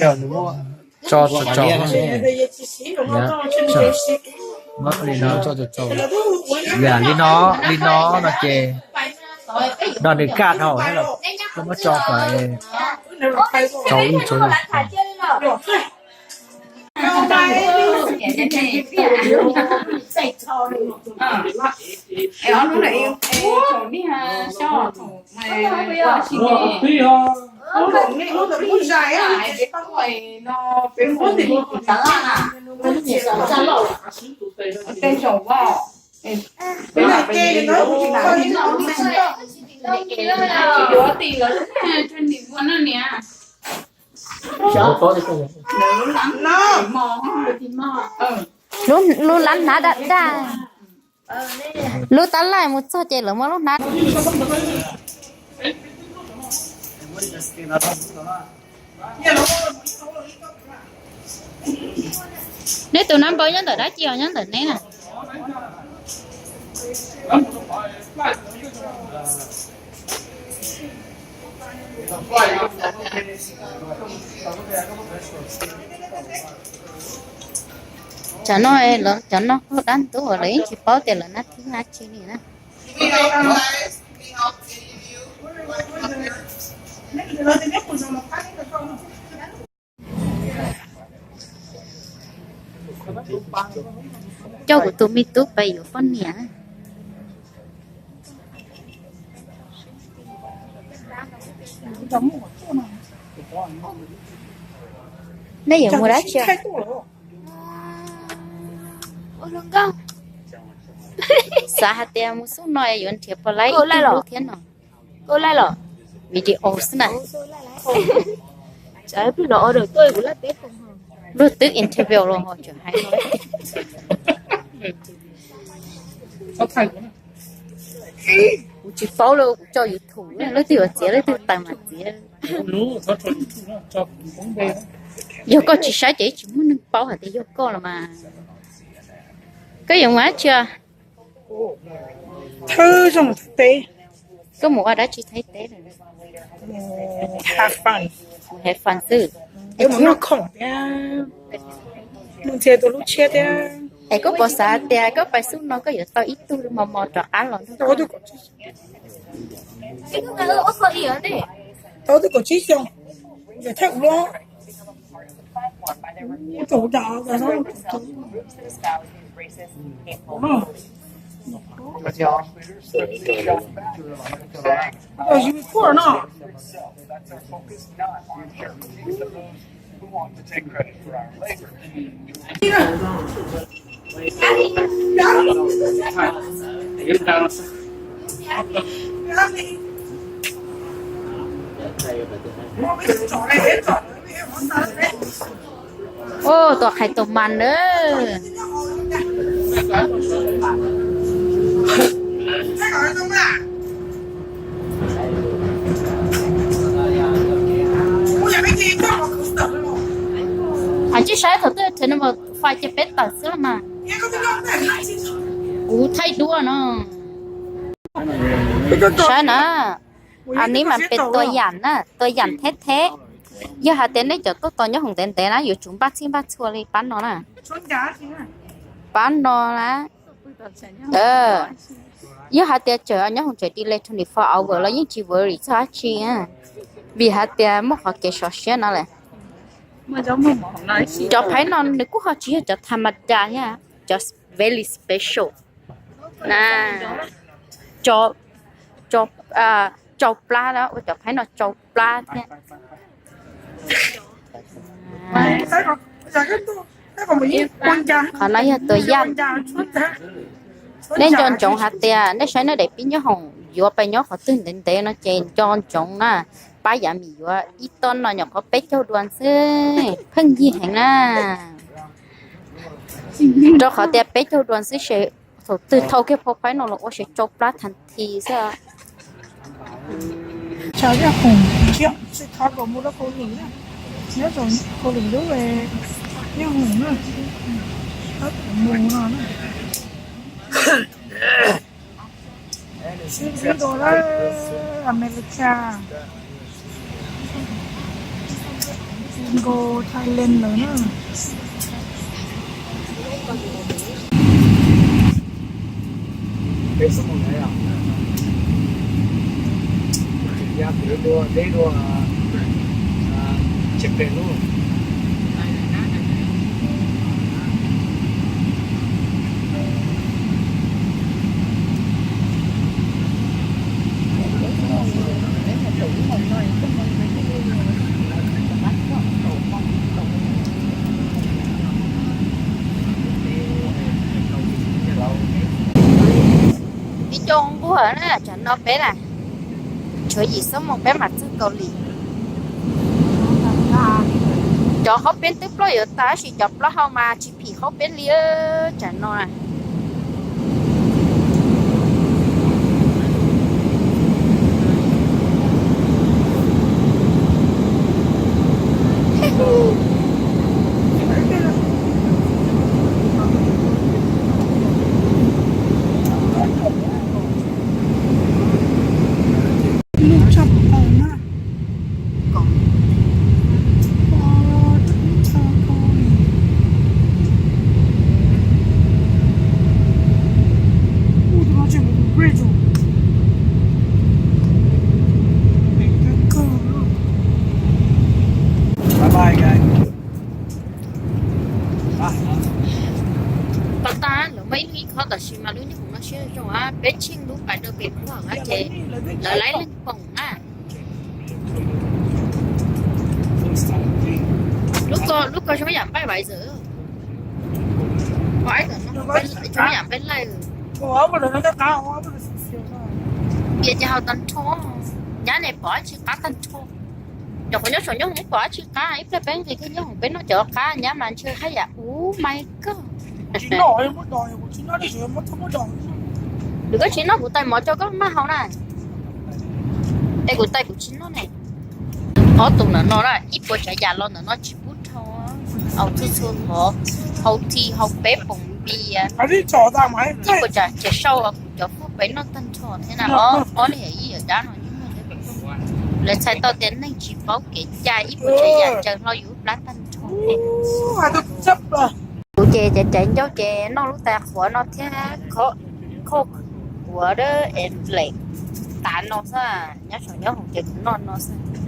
Yog nws muab tso tso tso li no, li no no ces no nws kaj dhau, koj muab tso kom tsaus ib tsaus. Lub, lub lab hnab daj daj. Lub tab laj mus txog ces lawv muab lub hnab. Neb tus nab npau nyob ntawm dab tsi os, nyob ntawm neb na? Cov no, cov no dab ntub lawv yeej tsis paub tias lawv nab thib dab tsi li na. Coj kuv tus me tub pais yuav poj niam. Nej yuav mus dab tsi? Xav hais tias mus xub no yuav nrhiav pom laib ib tug hlub thiab no. Video xwb na. Luag twb interview los ho tseem hais no. Kuv tsis paub li, kuv tso YouTube, leej twg yuav txiav leej twg tawm mas txiav. Yog koj tsis saib ces tsis muaj neeg paub hais tias yog koj los mas. Koj yuav mus dab tsi? Thawj zaug mus Thaib teb. Koj mus ua dab tsi Thaib teb? Mus have fun xwb. Mus noj khoom thiab mus ntxias tus hlub tshiab thiab. Es koj puas xav tias koj pais xub no koj yuav tau ib tug mos mos rov qab los? Tau tus kaum tsib xyoo, yog thawj ub los. Ua tus qhais tus mas na. Hais tsis saib thaum twg them no mas fais ces peb tawm xwb los mas. Kuv thaij duab no. Saib na, a nis mas pes tua yam na, tua yam theb theb. Yog hais tias nej cov tuaj tos nyob hoom ntev ntev na yuav tsum npaj txhij npaj txhua li pab no na. Pab no na. Yog hais tias tseem nyob hoom tsev delay twenty four hour los yeej tsis worry txog dab tsi, vim hais tias muaj qhov kev sov siab no lawm. Cov phaib no nws kuj ho tsis yog cov tha ma da thiab, cov very special. Tsau plab, ua cov phaib no tsau plab thiab. Qhov no yog tua yaj. Nej nco ntsoov hais tias nej saib nej daim pib nyob hoom yuav pais nyob qhov twg ntev ntev no ces nco ntsoov na, pab yav mis yuav ib tob no nyuam qhuav peb caug duas xwb, pheej yig heev na. Rau qhov tias peb caug duas xwb ces thaum twg thau kiag phau phaib no los ua ces tsau plab thas thi xwb. Sib nrau lawm Amelikas. Nkaus Thailand lawm na. Ib co nquag na, tsam no peb na, tshuav yim xuab moos peb mam txog Kaus Lim. Cov qaub peb twb plaub yuav tag, tab sis cov plaub hau mas tsis phim qaub peb li tsam no. Lub tshaj plaws na. Pas tas lawv muaj ib lub ib khob tab sis mas lub nyob hauv no siab zoo, peb tsheej lub pas rau pem Nplog na ces lawv laib leej poom na. Lub ko, lub ko zoo yam npaij Viber. Zoo yam npaij laij. Piav ces haus tag nrho, nyab ne pom dab tsi qab tag nrho. Cov qhuav nyob saum nyob hauv pom dab tsi qab, ib pliag peb nqis kiag nyob hauv peb noj cov qab nyab mas ntshe haj yam ub mai koj. Nws koj tsis noj kuv tais mov rau koj maj haus na. Es kuv tais kuv tsis noj ne. Ob tug ntawm no na ib puas tsav yam los ntawm no tsis pub rho. Haus txhua txhua qhov, haus thi haus peb poom npias, ib puas tsav tsev sau kuv cov fwj peb noj tag nrho thiab na. Ob, ob niag yawm yij yawm dab no, lawv txhais tau tias neeg tsis paub kev cai ib puas tsav yam ncaws hlo yus plab tag nrho. Kuv ces caiv caiv ncauj ces noj lub tais qhuav no thiab, khauj qhuav es lem tas no xwb, nyob saum nyob hauv ces kuv noj no xwb.